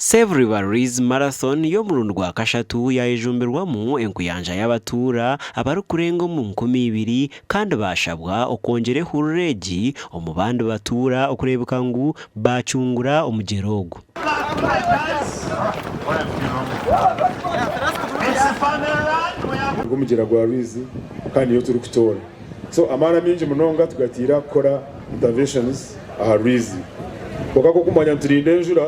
Save River Rwizi Marathon y'omurundi gwa kashatu yaayejumbirwamu enkuyanja y'abatuura abarikurenga omu 2000 kandi baashabwa okwongyera ehururu egi omu bandi batuura okureebeka ngu baacungura omugyera ogu. Omugyera gwa Rwizi kandi niyo turikutoora. So amaani amaingi munonga tugataire aha kukora interventions aha rwizi. Kwonka nk'okumanya niturinda enjura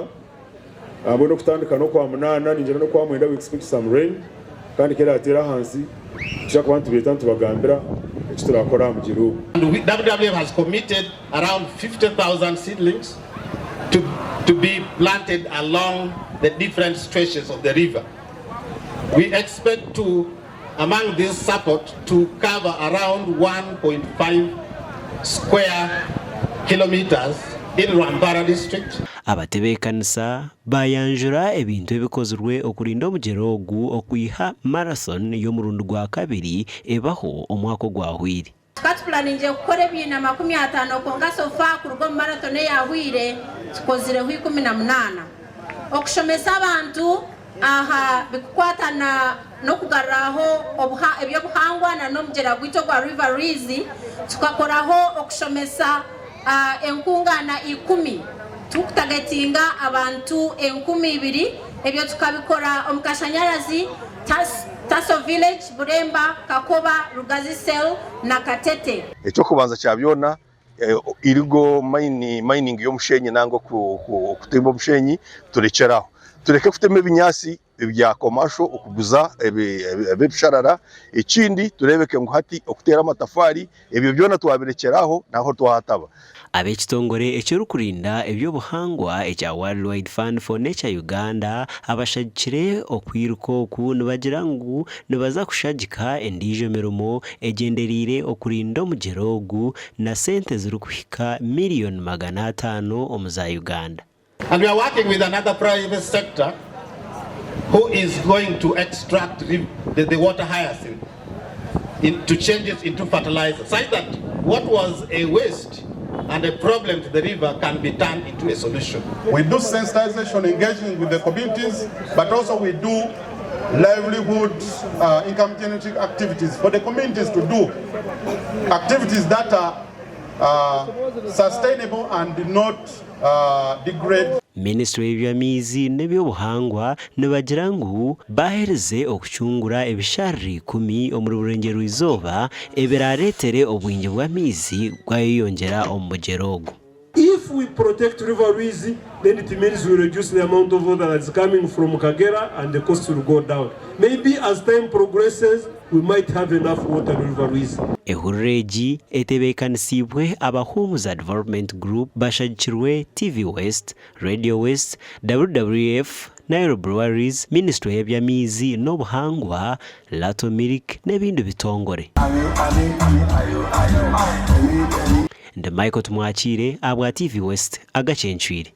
mbwenu okutandika n'okwamunaana ningira n'okwamwenda we expect some rain kandi ku erateere ahansi nituija kuba nitubeeta nitubagambira eki turakore aha mugyera ogu. WWF has committed around 50,000 seedlings to, to be planted along the different stretches of the river. We expect to among this support to cover around 1.5 square kilometers in Rwampara district. Abatebeekanisa baayanjura ebintu ebikozirwe okurinda omugyera ogu okwiha marathon y'omurundi gwa kabiri ebaho omwaka ogwahweire. Tukaba tupulaningire kukora ebiina 50 kwonka so far kuruga omu marathon eyahweire tukozireho 18. Okushomesa abantu aha bikukwatana n'okugaruraho eby'obuhangwa na n'omugyera gwaitu ogwa River Rwizi, tukakoraho okushomesa enkungaana ikumi turikutagetinga abantu 2000. Ebyo tukabikora omu Kashanyarazi, Taso Village, Buremba, Kakoba, Rugazi Cell na Katete. Eky'okubanza kya byona, illegal mining y'omushenyi nanga okutimba omushenyi turekyere aho. Tureke kutema ebinyaatsi ebya commercial okuguza ebisharara. Ekindi tureebeke ngu hati okuteera amatafaari Ebyo byona twabirekyera aho, naho twahataba. Ab'ekitongore ekirikurinda eby'obuhangwa ekya World Wide Fund for Nature Uganda abashagikire okwiruka oku nibagira ngu nibaza kushagika endiijo mirimo egyendereire okurinda omugyera ogu na sente zirikuhika miriyoni 500 omu za Uganda. And we are working with another private sector who is going to extract the, the, the water hyacinth in, to change it into fertilizer, such that what was a waste and a problem to the river can be turned into a solution. We do sensitization, engaging with the communities, but also we do livelihood uh, income generating activities for the communities to do activities that are uh, sustainable and do not uh, degrade. Minisitule y'eby'amaizi n'eby'obuhangwa nibagira ngu baaherize okucungura ebisharara ikumi omuri Burengyerwa-izooba ebiraareetere obwingi bw'amaizi bwayeyongyera omu mugyera ogu. If we protect River Rwizi then it means we reduce the amount of water that is coming from Kagera and the cost will go down. Maybe as time progresses we might have enough water in River Rwizi. Ehururu egi etebeekanisiibwe aba Humuza Development Group bashagikirwe TV West, Radio West, WWF, Nile Breweries, Minisiture y'eby'amaizi n'obuhangwa, Lato Milk n'ebindi bitongore. Ndi Michael Tumwakiire ahabwa TV West, agacencwire.